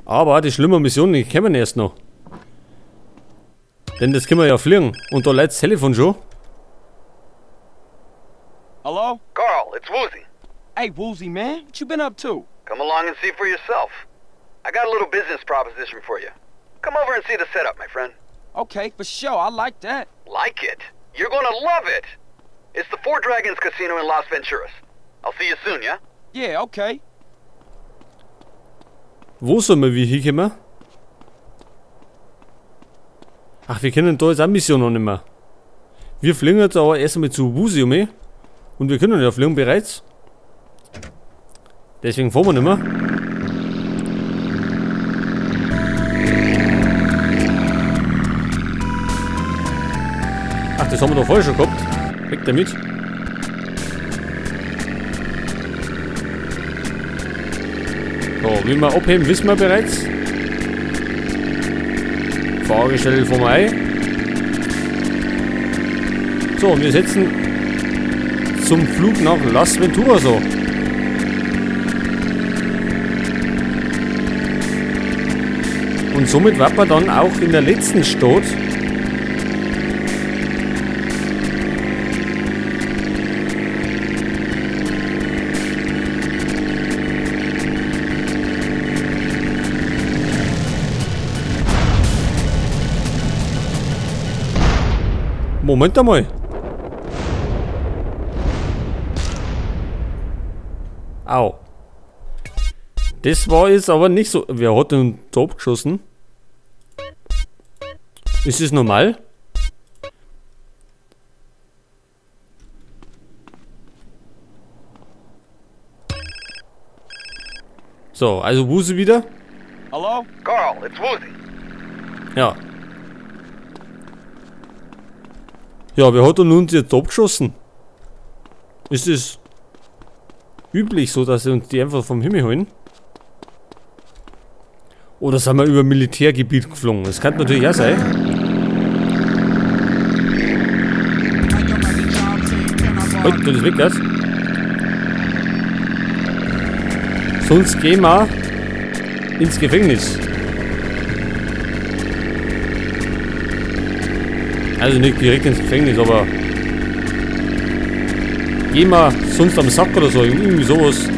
Aber die schlimme Mission, die kommen erst noch. Denn das können wir ja fliegen. Und da läuft das Telefon schon. Hello? Carl, it's Woozie. Hey, Woozie, man. What you been up to? Come along and see for yourself. I got a little business proposition for you. Come over and see the setup, my friend. Okay, for sure. I like that. Like it? You're gonna love it. It's the Four Dragons Casino in Las Venturas. I'll see you soon, yeah? Yeah, okay. Wo sollen wir hinkommen? Ach, wir können da jetzt auch Mission noch nicht mehr. Wir fliegen jetzt aber erst einmal zu Woozie um. Und wir können ja fliegen bereits. Deswegen fahren wir nicht mehr. Ach, das haben wir doch vorher schon gehabt. Weg damit. So, wie wir abheben, wissen wir bereits. Fahrgestell vom Ei. So, und wir setzen zum Flug nach Las Venturas so. Und somit wird man dann auch in der letzten Stadt Moment einmal. Au. Das war jetzt aber nicht so. Wer hat denn da abgeschossen? Ist das normal? So, also Woozie wieder. Hallo? Carl, it's Woozie. Ja. Ja, wer hat denn uns jetzt abgeschossen? Ist es üblich so, dass sie uns die einfach vom Himmel holen? Oder sind wir über Militärgebiet geflogen? Das kann natürlich auch sein. Heute tut es weg, das. Sonst gehen wir ins Gefängnis. Also nicht direkt ins Gefängnis, aber gehen wir sonst am Sack oder so, irgendwie sowas.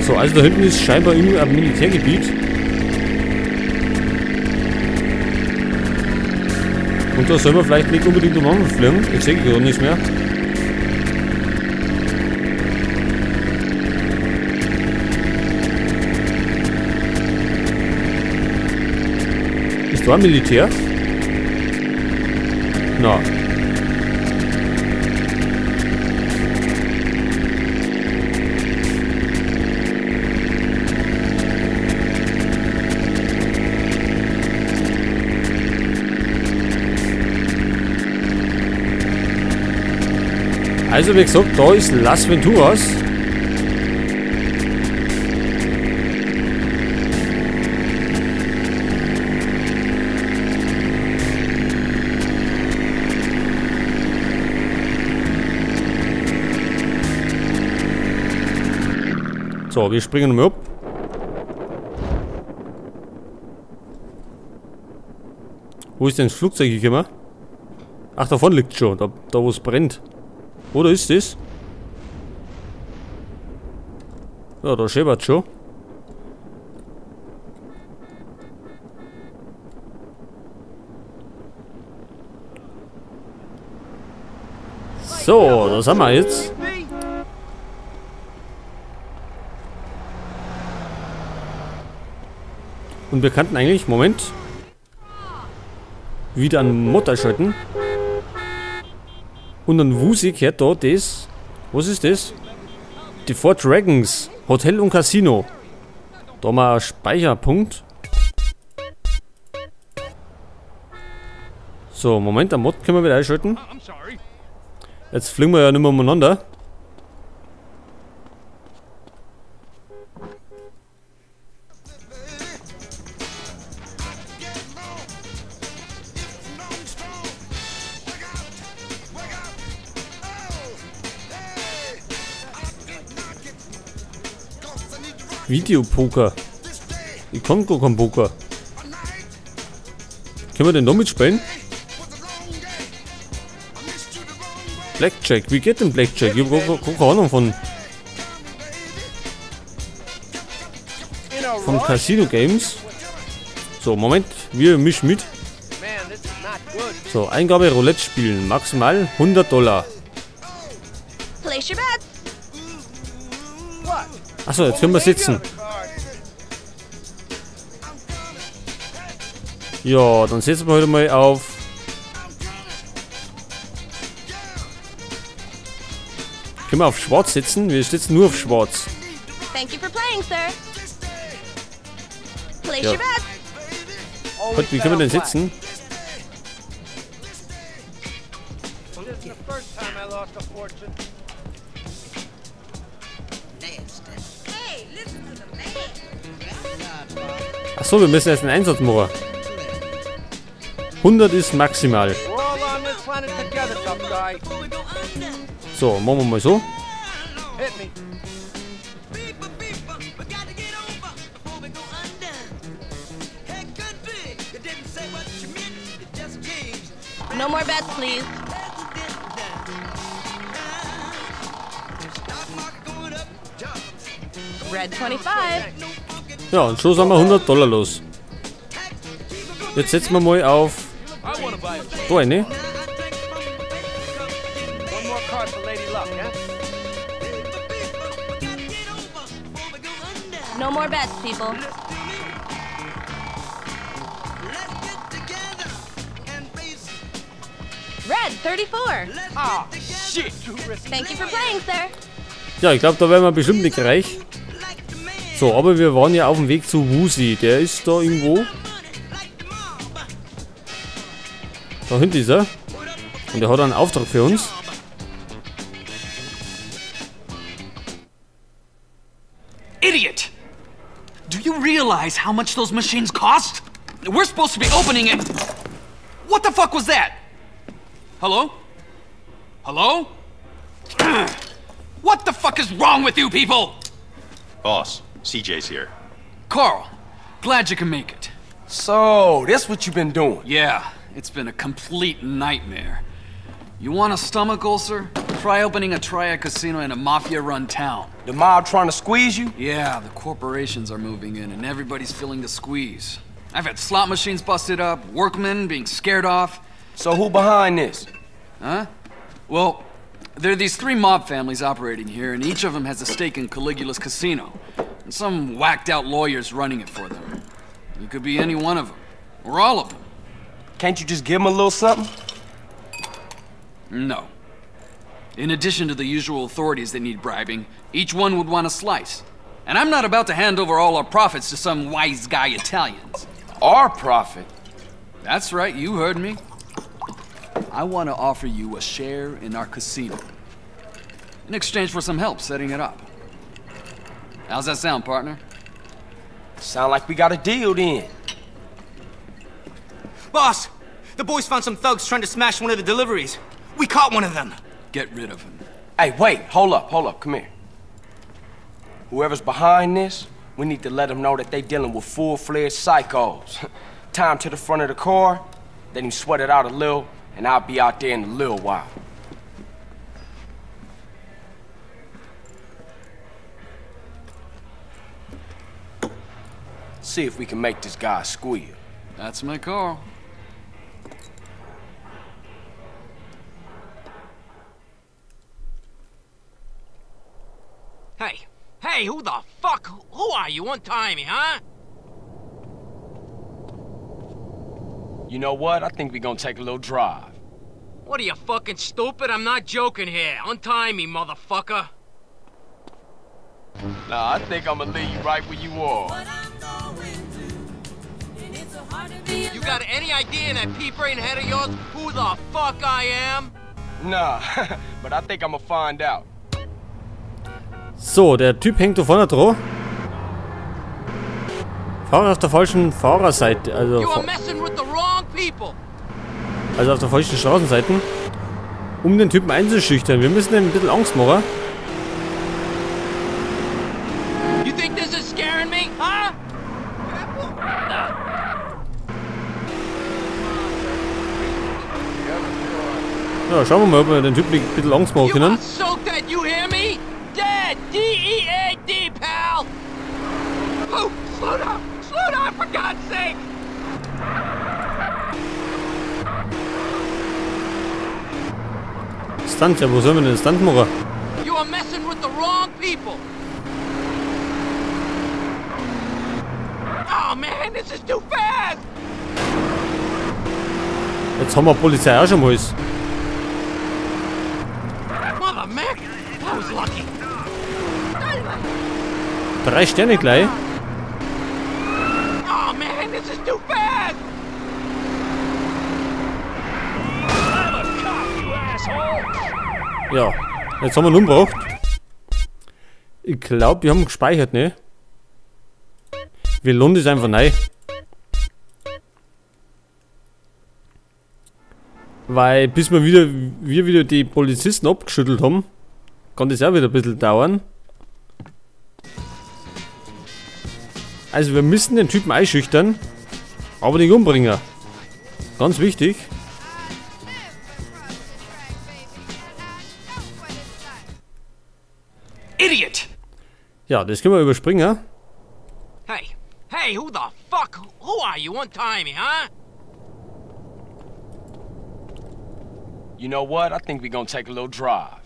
So, also da hinten ist scheinbar irgendwie ein Militärgebiet. Und da sollen wir vielleicht nicht unbedingt umeinander fliegen. Ich sehe gerade nichts mehr. Ist da ein Militär? Na. Also wie gesagt, da ist Las Venturas. So, wir springen nochmal ab. Wo ist denn das Flugzeug gekommen? Ach, davon liegt schon, da wo es brennt. Oder ist das? Ja, da scheppert schon. So, das haben wir jetzt. Und wir könnten eigentlich, Moment, wieder einen Mod einschalten. Und dann Woozie kehrt da das. Was ist das? Die Four Dragons Hotel und Casino. Da haben wir einen Speicherpunkt. So, Moment, am Mod können wir wieder einschalten. Jetzt fliegen wir ja nicht mehr umeinander. Videopoker. Ich kann gar keinen Poker. Können wir denn da mitspielen? Blackjack. Wie geht denn Blackjack? Ich habe gar keine Ahnung von Casino Games. So, Moment. Wir mischen mit. So, Eingabe Roulette spielen. Maximal $100. Achso, jetzt können wir sitzen. Ja, dann setzen wir heute mal auf. Können wir auf Schwarz setzen? Wir sitzen nur auf Schwarz. Ja. Gott, wie können wir denn sitzen? Achso, wir müssen erst einen Einsatz machen. 100 ist maximal. So, machen wir mal so. No more bets, please. Red 25. Ja, und so sind wir $100 los. Jetzt setzen wir mal auf da eine. No more bets, people. Red 34. Shit. Thank you for playing, sir. Ja, ich glaube, da werden wir bestimmt nicht reich. So, aber wir waren ja auf dem Weg zu Woozie. Der ist da irgendwo. Da hinten ist er. Und er hat einen Auftrag für uns. Idiot! Do you realize how much those machines cost? We're supposed to be opening it. What the fuck was that? Hello? Hello? What the fuck is wrong with you people? Boss, CJ's here. Carl, glad you can make it. So, this what you've been doing? Yeah, it's been a complete nightmare. You want a stomach ulcer? Try opening a triad casino in a mafia-run town. The mob trying to squeeze you? Yeah, the corporations are moving in and everybody's feeling the squeeze. I've had slot machines busted up, workmen being scared off. So who behind this? Huh? Well, there are these three mob families operating here, and each of them has a stake in Caligula's casino. And some whacked-out lawyers running it for them. You could be any one of them, or all of them. Can't you just give them a little something? No. In addition to the usual authorities that need bribing, each one would want a slice. And I'm not about to hand over all our profits to some wise guy Italians. Our profit? That's right, you heard me. I want to offer you a share in our casino. In exchange for some help setting it up. How's that sound, partner? Sound like we got a deal then. Boss, the boys found some thugs trying to smash one of the deliveries. We caught one of them. Get rid of him. Hey, wait, hold up, come here. Whoever's behind this, we need to let them know that they dealing with full-fledged psychos. Time to the front of the car, let him sweat it out a little, and I'll be out there in a little while. See if we can make this guy squeal. That's my car. Hey, hey, who the fuck? Who are you? Untie me, huh? You know what? I think we're gonna take a little drive. What are you, fucking stupid? I'm not joking here. Untie me, motherfucker. Nah, I think I'm gonna leave you right where you are. You got any idea in that pea-brain head of yours who the fuck I am? Nah, but I think I'm gonna find out. So, der Typ hängt da vorne dran. Fahrer auf der falschen Fahrerseite, also auf der falschen Straßenseite, um den Typen einzuschüchtern. Wir müssen ihm ein bisschen Angst machen. firing me, huh? Ja, schauen wir mal, ob wir den Typen ein bisschen Angst machen können. So dead, you hear me? Dead! D-E-A-D, pal! Oh, slow down! Slow down, for God's sake! Stunt, ja, wo sollen wir denn den Stunt machen? You are messing with the wrong people. Oh man, this is too fast. Jetzt haben wir Polizei auch schon mal. Mother Mac, that was lucky. 3 Sterne gleich. Oh man, this is too fast. I'm a cop, you asshole. Ja, jetzt haben wir ihn umgebracht. Ich glaube, wir haben gespeichert, ne? Wir lohnen das einfach rein. Weil bis wir wieder die Polizisten abgeschüttelt haben, kann das auch wieder ein bisschen dauern. Also wir müssen den Typen einschüchtern, aber nicht umbringen. Ganz wichtig. Idiot! Ja, das können wir überspringen. Hey, hey, who the fuck? Who are you? Untie me, huh? You know what? I think we're gonna take a little drive.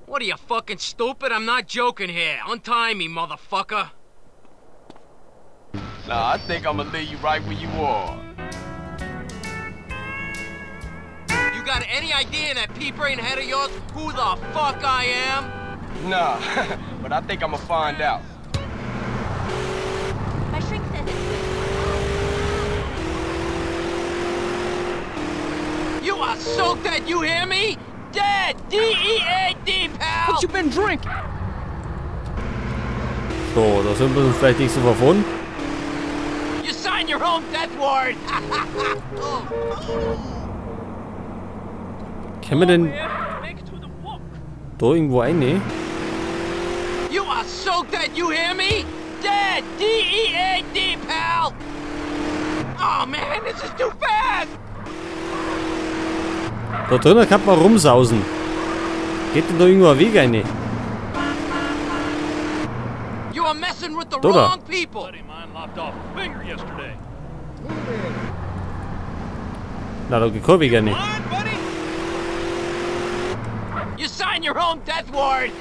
What are you, fucking stupid? I'm not joking here. Untie me, motherfucker. Nah, I think I'm gonna leave you right where you are. You got any idea in that pea-brain head of yours who the fuck I am? Nah, but I think I'm gonna find out. My shrink says it's good. You are so dead, you hear me? Dead! D-E-A-D, pal! What you been drinking? So, da sind wir uns vielleicht nicht so verfahren. You sign your own death warrant! Können wir denn da irgendwo rein, ne? You are so dead, you hear me? Dead! D-E-A-D, pal! Oh man, this is too fast! Da drinnen kann man rumsausen. Geht denn da irgendwo ein Weg rein? You are messing with the Da, da. wrong people. Na, da geht kein Weg rein. You sign your own death warrant.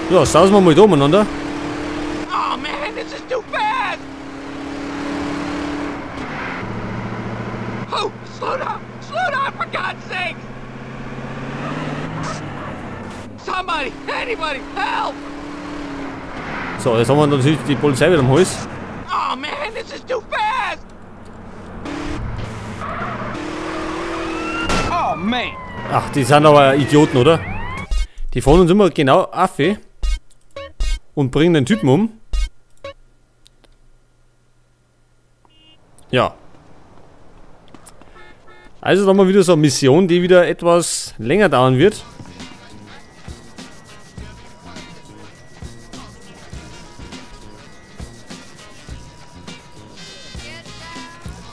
Ja, sausen wir mal da umeinander. Oh man, this is too fast. Oh, slow down, for God's sake! Somebody, anybody, help! So, jetzt haben wir natürlich die Polizei wieder am Hals. Oh man, this is too fast! Oh man! Ach, die sind aber Idioten, oder? Die fahren uns immer genau Affe und bringen den Typen um. Ja. Also dann mal wieder so eine Mission, die wieder etwas länger dauern wird.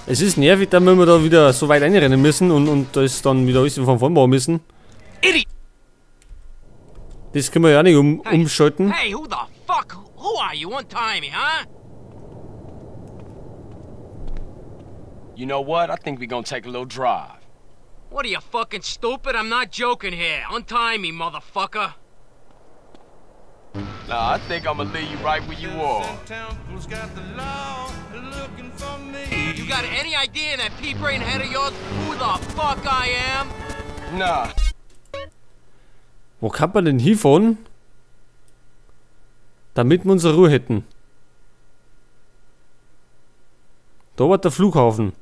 Es ist nervig, dann wenn wir da wieder so weit einrennen müssen und das dann wieder alles von vorn bauen müssen. Das können wir ja nicht umschalten. Hey, who the fuck? Who are you? Untie me, huh? You know what? I think we're gonna take a little drive. What are you, fucking stupid? I'm not joking here. Untie me, motherfucker. Nah, I think I'm gonna leave you right where you are. You got any idea in that pea-brain head of yours who the fuck I am? Nah. Wo kann man denn hinfahren, damit wir unsere Ruhe hätten? Da war der Flughafen.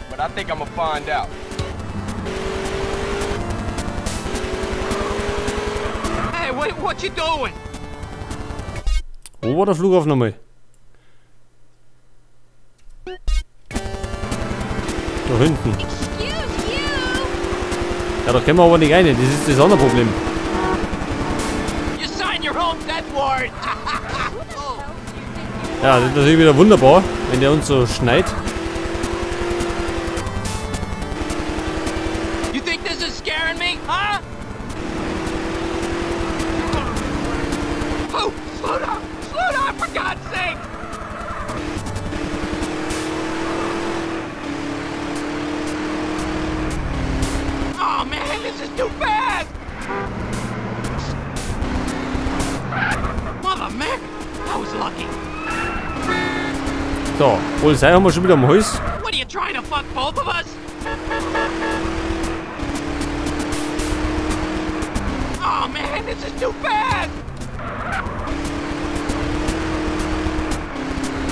But I think I'm gonna find out. Hey, wait, what you doing? Wo war der Flughafen nochmal? Da hinten. Ja, da können wir aber nicht rein. Das ist das andere Problem. Ja, das ist natürlich wieder wunderbar, wenn der uns so schneit. You think this is scaring me, huh? Oh, slow down, for God's sake! Oh man, this is too fast! Mother Mac, I was lucky. So, Polizei haben wir schon wieder am Hals. What are you trying to fuck both of us? Oh man, this is too fast!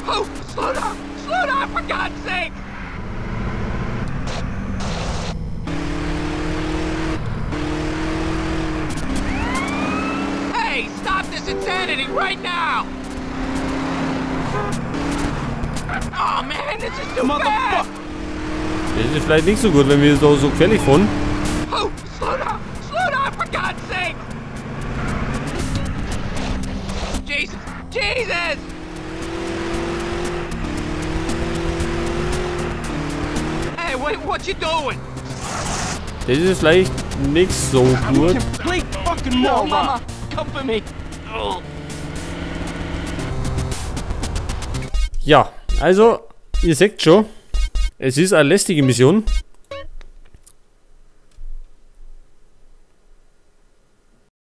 Oh, slow down for God's sake! Hey, stop this insanity right now! Oh man, this is too fast! Das ist vielleicht nicht so gut, wenn wir so gefährlich fahren. Oh, slow down, for God's sake! Jesus, Jesus! Hey, wait, what you doing? Das ist vielleicht nicht so gut. No, Mama, come for me. Oh. Ja, also, ihr seht schon, es ist eine lästige Mission.